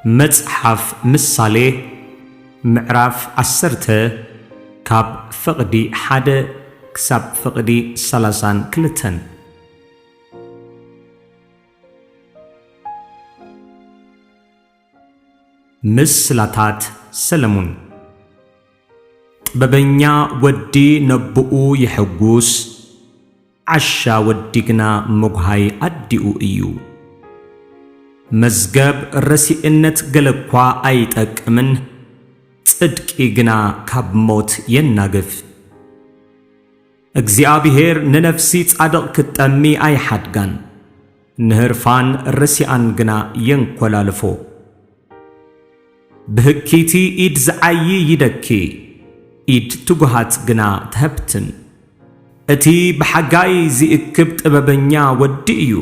መጽሓፍ ምሳሌ ምዕራፍ ዓሰርተ ካብ ፍቕዲ ሓደ ክሳብ ፍቕዲ ሰላሳን ክልተን። ምስላታት ሰለሙን። ጥበበኛ ወዲ ነቦኡ የሐጉስ፣ ዓሻ ወዲ ግና መጉሃይ ኣዲኡ እዩ። መዝገብ ረሲእነት ገለ እኳ ኣይጠቅምን፣ ጽድቂ ግና ካብ ሞት የናግፍ። እግዚኣብሄር ንነፍሲ ጻድቕ ክትጠሚ ኣይሓድጋን፣ ንህርፋን ረሲኣን ግና የንኮላልፎ። ብህኪቲ ኢድ ዝዓዪ ይደኪ፣ ኢድ ትጉሃት ግና ትሀብትም። እቲ ብሓጋይ ዚእክብ ጥበበኛ ወዲ እዩ፣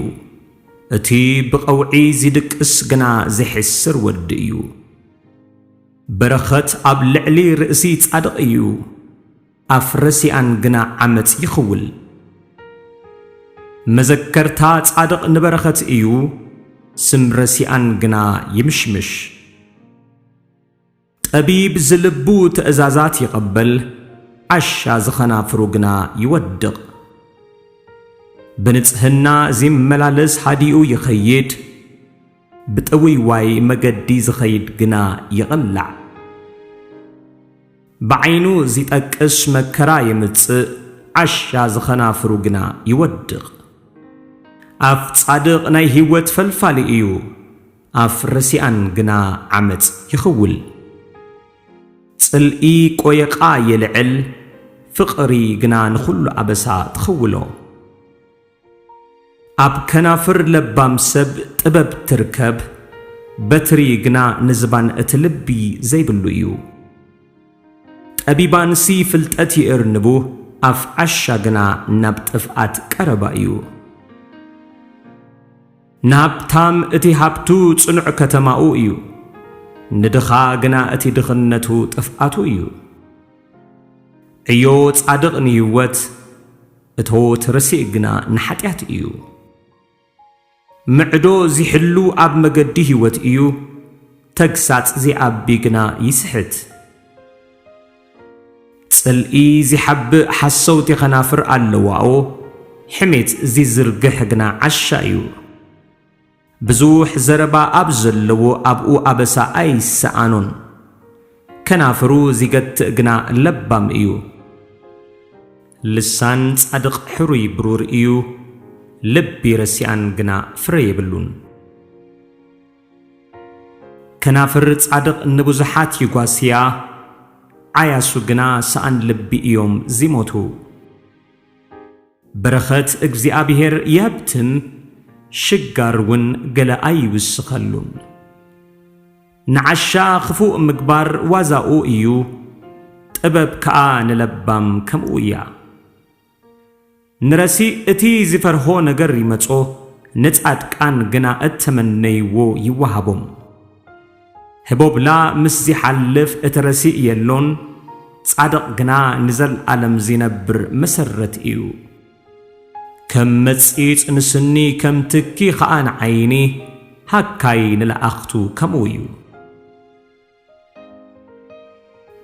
እቲ ብቐውዒ ዚድቅስ ግና ዚሕስር ወዲ እዩ። በረኸት ኣብ ልዕሊ ርእሲ ጻድቕ እዩ፣ ኣፍ ረሲኣን ግና ዓመጽ ይኽውል። መዘከርታ ጻድቕ ንበረኸት እዩ፣ ስም ረሲኣን ግና ይምሽምሽ። ጠቢብ ዝልቡ ትእዛዛት ይቐበል፣ ዓሻ ዝኸናፍሩ ግና ይወድቕ። ብንጽህና ዚመላለስ ሃዲኡ ይኸይድ፣ ብጥውይዋይ መገዲ ዝኸይድ ግና ይቕላዕ። ብዓይኑ ዚጠቅስ መከራ የምጽእ፣ ዓሻ ዝኸናፍሩ ግና ይወድቕ። ኣፍ ጻድቕ ናይ ህይወት ፈልፋሊ እዩ፣ ኣፍ ረሲኣን ግና ዓመጽ ይኽውል። ጽልኢ ቆየቓ የልዕል፣ ፍቕሪ ግና ንኹሉ ኣበሳ ትኽውሎ። ኣብ ከናፍር ለባም ሰብ ጥበብ ትርከብ፣ በትሪ ግና ንዝባን እቲ ልቢ ዘይብሉ እዩ። ጠቢባንሲ ፍልጠት ይእርንቡ፣ ኣፍ ዓሻ ግና ናብ ጥፍኣት ቀረባ እዩ። ንሃብታም እቲ ሃብቱ ጽኑዕ ከተማኡ እዩ፣ ንድኻ ግና እቲ ድኽነቱ ጥፍኣቱ እዩ። ዕዮ ጻድቕ ንህይወት፣ እቶት ርሲእ ግና ንሓጢኣት እዩ። ምዕዶ ዚሕሉ ኣብ መገዲ ህይወት እዩ፣ ተግሳጽ ዚዓቢ ግና ይስሕት። ጽልኢ ዚሓብእ ሓሰውቲ ኸናፍር ኣለዋኦ፣ ሕሜት ዚዝርግሕ ግና ዓሻ እዩ። ብዙሕ ዘረባ ኣብ ዘለዎ ኣብኡ ኣበሳ ኣይሰኣኖን፣ ከናፍሩ ዚገትእ ግና ለባም እዩ። ልሳን ጻድቕ ሕሩይ ብሩር እዩ፣ ልቢ ረሲኣን ግና ፍረ የብሉን። ከናፍር ጻድቕ ንብዙሓት ይጓስያ፣ ዓያሱ ግና ሰኣን ልቢ እዮም ዚሞቱ። በረኸት እግዚኣብሄር የሀብትም፣ ሽጋር እውን ገለ ኣይውስኸሉን። ንዓሻ ኽፉእ ምግባር ዋዛኡ እዩ፣ ጥበብ ከኣ ንለባም ከምኡ እያ። ንረሲእ እቲ ዚፈርሆ ነገር ይመጾ፣ ንጻድቃን ግና እተመነይዎ ይወሃቦም። ህቦብላ ምስ ዚሓልፍ እቲ ረሲእ የሎን፣ ጻድቕ ግና ንዘለኣለም ዚነብር መሰረት እዩ። ከም መጺጽ ንስኒ፣ ከም ትኪ ኸኣ ንዓይኒ፣ ሃካይ ንለኣኽቱ ከምኡ እዩ።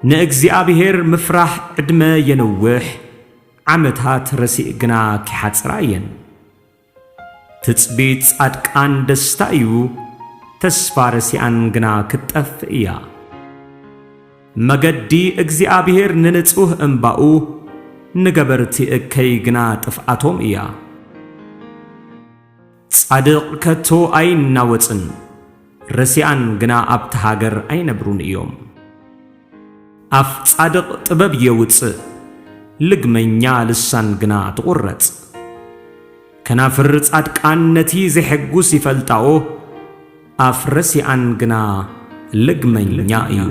ንእግዚኣብሄር ምፍራሕ ዕድመ የንውሕ፣ ዓመታት ረሲእ ግና ኪሓጽራ እየን። ትጽቢት ጻድቃን ደስታ እዩ፣ ተስፋ ረሲኣን ግና ክትጠፍእ እያ። መገዲ እግዚኣብሄር ንንጹህ እምባኡ፣ ንገበርቲ እከይ ግና ጥፍኣቶም እያ። ጻድቕ ከቶ ኣይናወጽን፣ ረሲኣን ግና ኣብቲ ሃገር ኣይነብሩን እዮም። ኣፍ ጻድቕ ጥበብ የውጽእ፣ ልግመኛ ልሳን ግና ትቑረጽ። ከናፍር ጻድቃን ነቲ ዜሐጉስ ይፈልጣኦ፣ ኣፍ ረሲኣን ግና ልግመኛ እዩ።